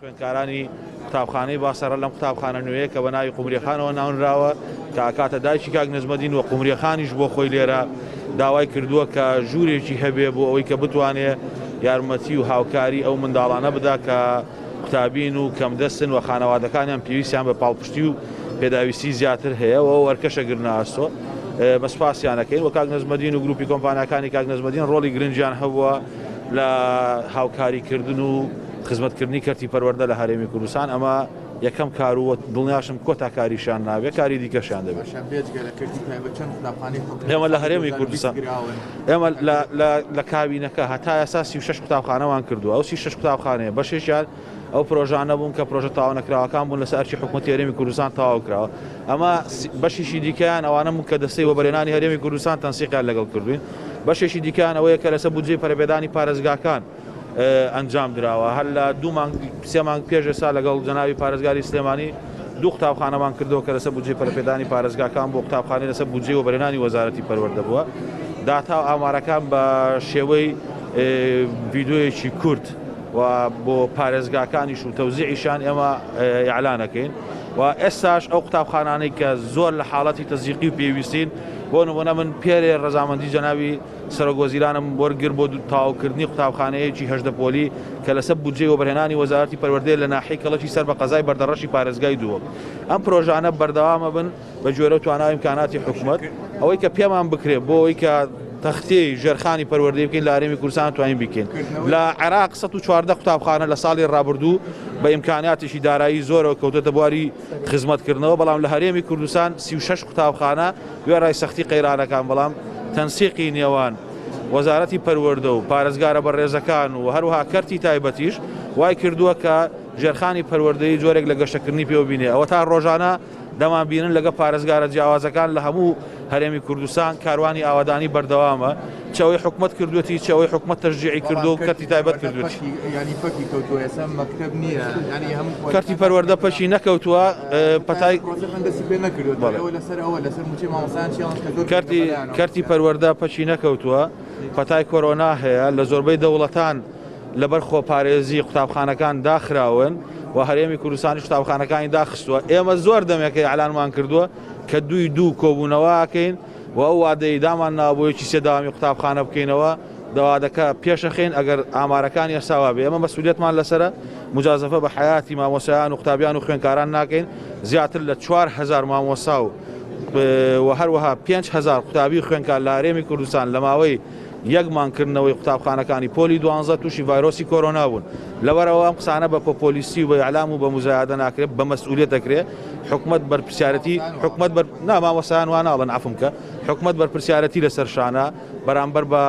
خوێندکارانی قوتابخانەی باسەڕە لەم قوتابخانە نوێیە کە بە ناوی قومریەخانەوە ناونراوە کە ئەکاتە دایکی کاک نەجمەدین و قومریەخانیش بۆ خۆی لێرە داوای کردووە کە ژوورێکی هەبێ بۆ ئەوەی کە بتوانێ یارمەتی و هاوکاری ئەو منداڵانە بدا کە قوتابین و کەمدەستن و خانەوادەکانیان پێویستیان بە پاڵپشتی و پێداویستی زیاتر هەیە و ئەو ئەرکەشە گرنە ئەستۆ بە سوپاسیان ئەکەین و کاک نەجمەدین و گروپی کۆمپانیاکانی کاک نەجمەدین ڕۆڵی گرنگیان هەبووە لە هاوکاریکردن و خزمەتکردنی کەرتی پەروەردە لە هەرێمی کوردستان، ئەمە یەکەم کار و دڵنیاشم کۆتا کاریشیان نابێت، کاری دیکەشیان دەبێت. باشە بێجگە لە کەرتی تایبەت چەند قوتابخانەی حکومی ئێمە لە ساڵی هەرێمی 2020 کوردستان کراون؟ ئێمە لە لە لە کابینەکە هەتا ئێستا 36 قوتابخانەمان کردووە، ئەو 36 قوتابخانەیە بەشێکیان ئەو پرۆژانە بوون کە پرۆژە تەواونەکراوەکان بوون لەسەر ئەرکی حکومەتی هەرێمی کوردستان تەواو کراوە، ئەمە بەشێکی دیکەیان ئەوانە بوون کە دەستەی وەبەرهێنانی هەرێمی کوردستان تەنسیقیان لەگەڵ کردووین، بەشێکی دیکەیان ئەوەیە کە لەسەر بودجەی پەرەپێدانی پارێزگاکان ئەنجام دراوە. هەر لە دوو مانگ سێ مانگ پێش ئێستا لەگەڵ جەنابی پارێزگاری سلێمانی دوو قوتابخانەمان کردەوە کە لەسەر بودجەی پەرەپێدانی پارێزگاکان بۆ قوتابخانەی لەسەر بودجەی وەبەرهێنانی وەزارەتی پەروەردە بووە. داتا و ئامارەکان بە شێوەی ڤیدیۆیەکی کورت و بۆ پارێزگاکانیش و تەوزیعیشان ئێمە ئیعلانەکەین و ئێستاش ئەو قوتابخانانەی کە زۆر لە حاڵەتی تەزیقی و پێویستین بۆ نمونە من پێرێ ڕەزامەندی جەنابی سەرۆک وەزیرانم وەرگرت بۆ تەواوکردنی قوتابخانەیەکی 18 پۆلی کە لەسەر بودجەی وەبەرهێنانی وەزارەتی پەروەردەیە لە ناحیەی کەڵەکی سەر بە قەزای بەردەڕەشی پارێزگای دهۆک. ئەم پرۆژانە بەردەوامە بن بە گوێرە و توانا و ئیمکاناتی حکومەت. ئەوەی کە پێمان بکرێت بۆ ئەوەی کە تەختیەی ژێرخانی پەروەردەی بکەین لە هەرێمی کوردستان توانین بیکەین. لە عێراق 114 قوتابخانە لە ساڵی ڕابردوو بە ئیمکاناتێکی دارایی زۆرەوە کەوتۆتە بواری خزمەتکردنەوە، بەڵام لە هەرێمی کوردستان 36 قوتابخانە وێڕای سەختی قەیرانەکان، بەڵام تەنسیقی نێوان وەزارەتی پەروەردە و پارێزگارە بەڕێزەکان و هەروەها کەرتی تایبەتیش وای کردووە کە ژێرخانی پەروەردەیی جۆرێک لە گەشەکردنی پێوە بینێ. ئەوەتا ڕۆژانە دەمانبینن لەگەڵ پارێزگارە جیاوازەکان لە هەموو هەرێمی کوردستان کاروانی ئاوادانی بەردەوامە، چ ئەوەی حکومەت کردووەتی، چ ئەوەی حکومەت تەشجیعی کردووە و کەرتی تایبەت کردووەتی. کەرتی پەروەردە پەکی نەکەوتووە، پەتای کەرتی پەروەردە پەکی نەکەوتووە، پەتای کۆرۆنا هەیە، لە زۆربەی دەوڵەتان لەبەر خۆپارێزی قوتابخانەکان داخراون و هەرێمی کوردستانیش قوتابخانەکانی داخستووە. ئێمە زۆر دەمێکە ئیعلانمان کردووە کە دووی دوو کۆبوونەوە ئەکەین و ئەو وادەی دامان ناوە بۆ یەکی سێ دەوامی قوتابخانە بکەینەوە، دەوادەکە پێشەخەین ئەگەر ئامارەکان ئێستا وابێ ئێمە مەسئولیەتمان لەسەرە موجازەفە بە حەیاتی مامۆستایان و قوتابیان و خوێندکاران ناکەین زیاتر لە 4000 مامۆستا و و هەروەها 5000 قوتابی و خوێندکار لە هەرێمی کوردستان لە ماوەی یەک مانگ کردنەوەی قوتابخانەکانی پۆلی دوانزە تووشی ڤایرۆسی کۆرۆنا بوون لەبەرئەوە ئەم قسانە بە پۆپۆلیستی و بە ئیعلام و بە موزایەدە ناکرێت بە مەسئولیەت دەکرێت حکومەت بەرپرسیارەتی حکومەت بەر نا مامۆستایان وا ناڵێن عەفوم کە حکومەت بەرپرسیارەتی لەسەر شانە بەرامبەر بە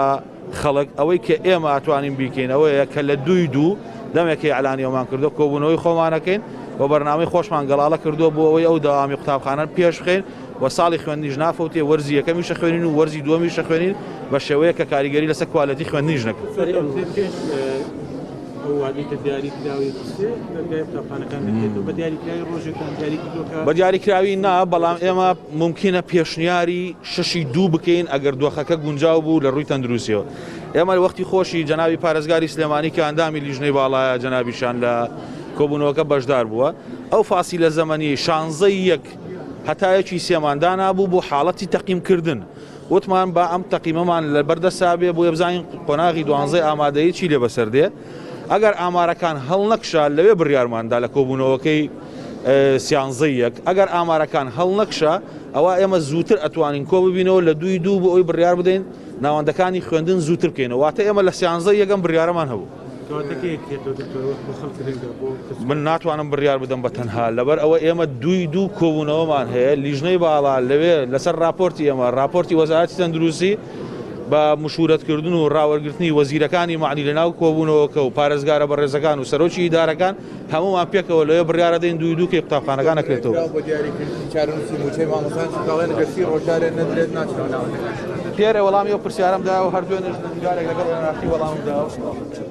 خەڵک ئەوەی کە ئێمە ئەتوانین بیکەین ئەوەیە کە لە دووی دوو دەمێکە ئیعلانی ئەومان کردووە کۆبوونەوەی خۆمانەکەین و بەرنامەی خۆشمان گەڵاڵە کردووە بۆ ئەوەی ئەو دەوامی قوتابخانە پێش بخەین و ساڵی خوێندنیش نافەوتێ وەرزی یەکەمیش ئەخوێنین و وەرزی دووەمیش ئەخوێنین بە شێوەیەک کە کاریگەری لەسەر کوالێتی خوێندنیش نەکرێت. بە دیاریکراوی نا، بەڵام ئێمە مومکینە پێشنیاری شەشی دوو بکەین ئەگەر دۆخەکە گونجاو بوو لە ڕووی تەندروستیەوە. ئێمە وەختی خۆشی جەنابی پارێزگاری سلێمانی کە ئەندامی لیژنەی باڵایە جەنابیشان لە کۆبوونەوەکە بەشدار بووە ئەو فاسیلە زەمەنیەی شانزەی یەک هەتا یەکی سێمان دانابوو بۆ حاڵەتی تەقیمکردن وتمان با ئەم تەقیمەمان لەبەر دەستا بێ بۆیە بزانین قۆناغی دوانزەی ئامادەیی چی لێ بەسەر دێ ئەگەر ئامارەکان هەڵنەکشا لەوێ بڕیارماندا لە کۆبوونەوەکەی سیانزەی یەک ئەگەر ئامارەکان هەڵنەکشا ئەوە ئێمە زووتر ئەتوانین کۆ ببینەوە لە دووی دوو بۆ ئەوی بڕیار بدەین ناوەندەکانی خوێندن زووتر بکەینەوە واتە ئێمە لە سیانزەی یەکەم بڕیارەمان هەبوو. من ناتوانم بڕیار بدەم بە تەنها لەبەر ئەوە ئێمە دووی دوو کۆبوونەوەمان هەیە لیژنەی باڵا لەوێ لەسەر راپۆرتی ئێمە راپۆرتی وەزارەتی تەندروستی بە مشورەتکردن و ڕاوەرگرتنی وەزیرەکانی مەعنی لەناو کۆبوونەوەکە و پارێزگارە بەڕێزەکان و سەرۆکی ئیدارەکان هەموومان پێکەوە لەوێ بڕیارەدەین دووی دوو کەی قوتابخانەکان ئەکرێتەوە. پێرێ وەڵامی ئەو پرسیارەم دایەوە هەر دوێنێش جارێک لەگەڵ ئێنارتی وەڵامم دایەوە.